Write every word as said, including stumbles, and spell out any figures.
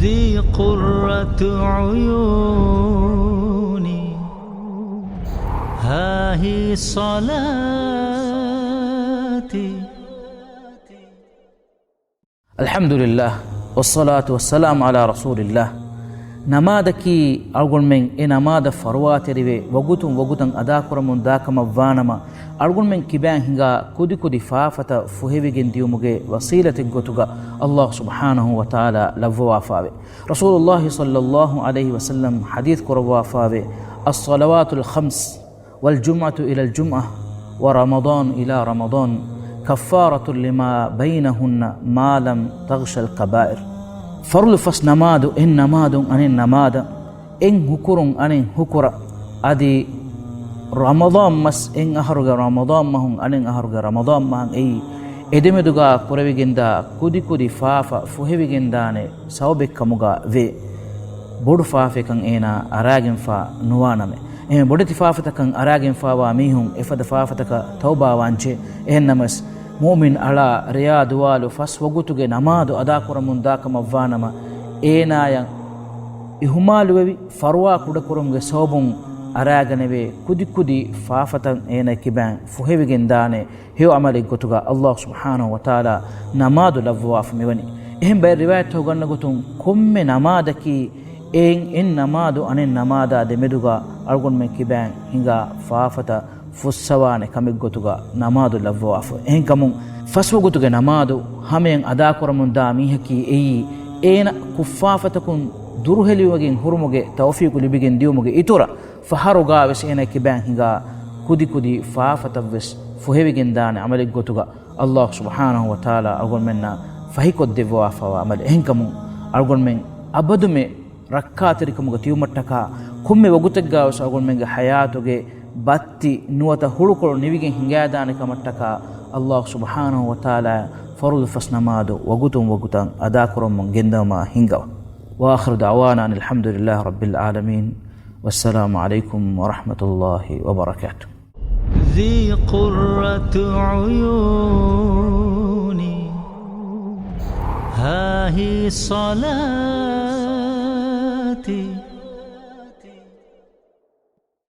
ذي قرة عيوني، ها هي صلاتي. الحمد لله، والصلاة والسلام على رسول الله. ނަމާދަކީ އަޅުގަނޑުމެން އެ ނަމާދަށް ފަރުވާތެރިވެ، ވަގުތުން ވަގުތަށް އަދާކުރަމުން ދާކަމަށްވާނަމަ، އަޅުގަނޑުމެން ކިބައިން ހިނގާ ކުދިކުދި ފާފަތައް ފުހެވިގެން ދިޔުމުގެ ވަސީލަތެއްގޮތުގަ ﷲ ސުބްޙާނަހޫ ވަތަޢާލާ ލައްވަވާފާވޭ. ރަސޫލުﷲ ޞައްލައްލާހު ޢަލައިހި ވަސައްލަމް ޙަދީޘް ކުރައްވާފާވޭ، الصلوات الخمس والجمعة إلى الجمعة ورمضان إلى رمضان كفارة لما بينهن ما لم تغش الكبائر. ފަރުޟު ފަސް ނަމާދު، އެއް ނަމާދުން އަނެއް ނަމާދަށް، އެއް ހުކުރުން އަނެއް ހުކުރަށް، އަދި ރަމަޟާން މަސް، އެއް އަހަރުގެ ރަމަޟާން މަހުން އަނެއް އަހަރުގެ ރަމަޟާން މަހަށް އެއީ، އެދެމެދުގަ ކުރެވިގެންދާ ކުދިކުދި ފާފަ ފުހެވިގެންދާނެ ސަބަބެއްކަމުގަ ވޭ. ބޮޑު ފާފައެއްކަން އޭނާ އަރާގެންފާ ނުވާނަމޭ. އެހެން ބޮޑެތި ފާފަތަކަށް އަރާގެންފާވާ މީހުން އެފަދަ ފާފަތަކަށް ތައުބާވާންޖެ. އެހެންނަމަސް، މުއުމިން އަޅާ ރެޔާ ދުވާލު ފަސް ވަގުތުގެ ނަމާދު އަދާކުރަމުން ދާކަމަށްވާނަމަ، އޭނާޔަށް އިހުމާލުވެވި، ފަރުވާ ކުޑަކުރުމުގެ ސަބަބުން އަރާގަނެވޭ ކުދިކުދި ފާފަތައް އޭނާ ކިބައިން ފުހެވިގެންދާނެ. ހެޔޮ ޢަމަލެއްގޮތުގަ ﷲ ސުބްޙާނަހޫ ވަތަޢާލާ ނަމާދު ލައްވަވާފަ މިވަނީ. އެހެން ބައެއް ރިވާޔަތްތަކު ގަންނަ ގޮތުން، ކޮންމެ ނަމާދަކީ އެއިން އެއް ނަމާދު އަނެއް ނަމާދާ ދެމެދުގަ އަޅުގަނޑުމެން ކިބައިން ހިނގާ ފާފަތައް ފުއްސަވާނެ ކަމެއްގޮތުގަ ނަމާދު ލައްވަވާފަ. އެހެންކަމުން، ފަސް ވަގުތުގެ ނަމާދު ހަމަޔަށް އަދާކުރަމުންދާ މީހަކީ އެއީ، އޭނަ ކުށްފާފަތަކުން ދުރުހެލިވެގެން ހުރުމުގެ ތައުފީޤު ލިބިގެން ދިޔުމުގެ އިތުރަށް، ފަހަރުގާވެސް އޭނަ ކިބައިން ހިނގާ ކުދިކުދި ފާފަތައްވެސް ފުހެވިގެންދާނެ ޢަމަލެއްގޮތުގަ ﷲ ސުބްޙާނަހޫ ވަތަޢާލާ އަޅުގަނޑުމެންނަށް ފަހިކޮށްދެއްވަވާފަވާ ޢަމަލެއް. އެހެންކަމުން، އަޅުގަނޑުމެން އަބަދުމެ ރައްކާތެރިކަމުގަ ތިބުމަށްޓަކާ، ކޮންމެ ވަގުތެއްގާވެސް އަޅުގަނޑުމެންގެ ޙަޔާތުގެ ބައްތި ނުވަތަ ހުޅުކޮޅު ނިވިގެން ހިނގާދާނެ ކަމަށްޓަކާ، ﷲ ސުބްޙާނަހޫ ވަތަޢާލާ ފަރުޟު ފަސް ނަމާދު ވަގުތުން ވަގުތަށް އަދާކުރަމުން ގެންދަވަމާ ހިންގަވަ. وآخر دعوانا أن الحمد لله رب العالمين. والسلام عليكم ورحمة الله وبركاته. ذي قرة عيوني، ها هي صلاتي.